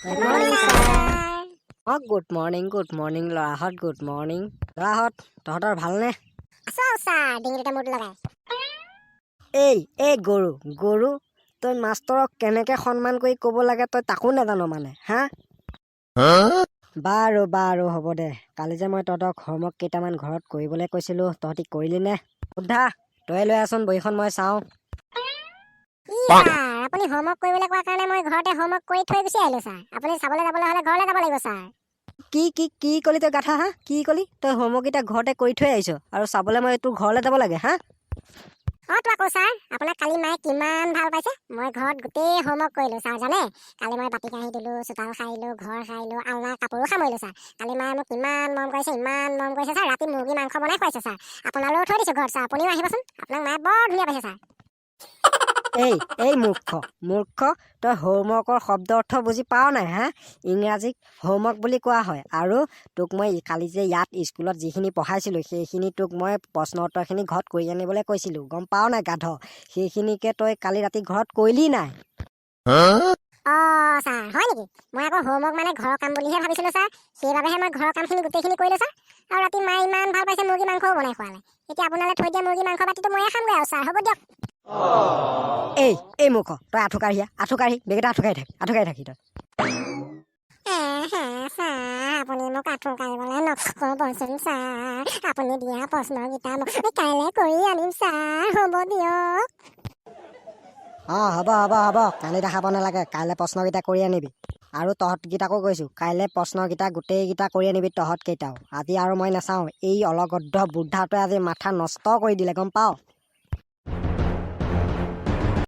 Good morning, sir. অঁ, good morning, good morning ল'ৰাহঁত, good morning. ল'ৰাহঁত, তহঁতৰ ভালনে? আছো আৰু ছাৰ, ডিঙিটোতে মূৰটো লগাই। এই এই গৰু গৰু, তই মাষ্টৰক কেনেকৈ সন্মান কৰি ক'ব লাগে তই তাকো নাজান মানে হা? বাৰু বাৰু, হ'ব দে। কালি যে মই তহঁতক হোমৱৰ্ক কেইটামান ঘৰত কৰিবলৈ কৈছিলোঁ, তহঁতি কৰিলি নে? বুদ্ধা, তয়ে লৈ আচোন বহীখন, মই চাওঁ। ই ছাৰ, আপুনি হোমৱৰ্ক কৰিবলৈ কোৱাৰ কাৰণে মই ঘৰতে হোমৱৰ্ক কৰি থৈ গুচি আহিলো ছাৰ। আপুনি চাবলৈ যাবলৈ হ'লে ঘৰলৈ যাব লাগিব ছাৰ। কি কি কি ক'লি তই গাধা, হা? কি ক'লি তই? হোমৱৰ্ককেইটা ঘৰতে কৰি থৈ আহিছ আৰু চাবলৈ মই তোৰ ঘৰলৈ যাব লাগে, হা? অঁ তো আকৌ ছাৰ, আপোনাক কালি মায়ে কিমান ভাল পাইছে। মই ঘৰত গোটেই হোমৱৰ্ক কৰিলোঁ ছাৰ, জানে? কালি মই বাতি কাঁহী ধুলোঁ, চোতাল সাৰিলোঁ, ঘৰ সাৰিলোঁ, আলনাৰ কাপোৰো সামৰিলোঁ ছাৰ। কালি মায়ে মোক ইমান মৰম কৰিছে, ইমান মৰম কৰিছে ছাৰ, ৰাতি মুৰ্গী মাংস বনাই খুৱাইছে ছাৰ। আপোনালৈও থৈ দিছোঁ ঘৰত ছাৰ, আপুনিও আহিবচোন। আপোনাক মায়ে বৰ ধুনীয়া পাইছে ছাৰ। এই এই মূৰ্খ মূৰ্খ, তই হোমৱৰ্কৰ শব্দ অৰ্থ বুজি পাৱ নাই, হা? ইংৰাজীক হোমৱৰ্ক বুলি কোৱা হয়। আৰু তোক মই কালি যে ইয়াত স্কুলত যিখিনি পঢ়াইছিলোঁ, সেইখিনি তোক মই প্ৰশ্ন উত্তৰখিনি ঘৰত কৰি আনিবলৈ কৈছিলোঁ, গম পাৱ নাই গাধ? সেইখিনিকে তই কালি ৰাতি ঘৰত কৰিলি নাই? অঁ ছাৰ, হয় নেকি? মই আকৌ হোমৱৰ্ক মানে ঘৰৰ কাম বুলিহে ভাবিছিলোঁ ছাৰ। সেইবাবেহে মই ঘৰৰ কামখিনি গোটেইখিনি কৰিলোঁ ছাৰ। আৰু ৰাতি মায়ে ইমান ভাল পাইছে, মুৰ্গী মাংসও বনাই খোৱালে। এতিয়া আপোনালৈ থৈ দিয়া মুৰ্গী মাংস বাতিটো ময়ে খামগৈ আৰু ছাৰ, হ'ব দিয়ক। এই এই মূৰ্খ, তই আঁঠু কাঢ়ি আহ, আঁঠু কাঢ়ি বেগেটা আঁঠু কাঢ়ি থাক, আঁঠু কাঢ়ি থাকি তই। হে ছাৰ, আপুনি মোক আঁঠু কাঢ়িবলৈ নক'বচোন ছাৰ। আপুনি দিয়া প্ৰশ্নকেইটা মই কাইলৈ কৰি আনিম ছাৰ, হ'ব দিয়ক। অঁ, হ'ব হ'ব হ'ব, কান্দি দেখাব নালাগে। কাইলৈ প্ৰশ্নকেইটা কৰি আনিবি। আৰু তহঁতকেইটাকো কৈছোঁ, কাইলৈ প্ৰশ্নকেইটা গোটেইকেইটা কৰি আনিবি তহঁতকেইটাও। আজি আৰু মই নাচাওঁ। এই অলগদ্ধ বুদ্ধাটোৱে আজি মাথা নষ্ট কৰি দিলে, গম পাৱ?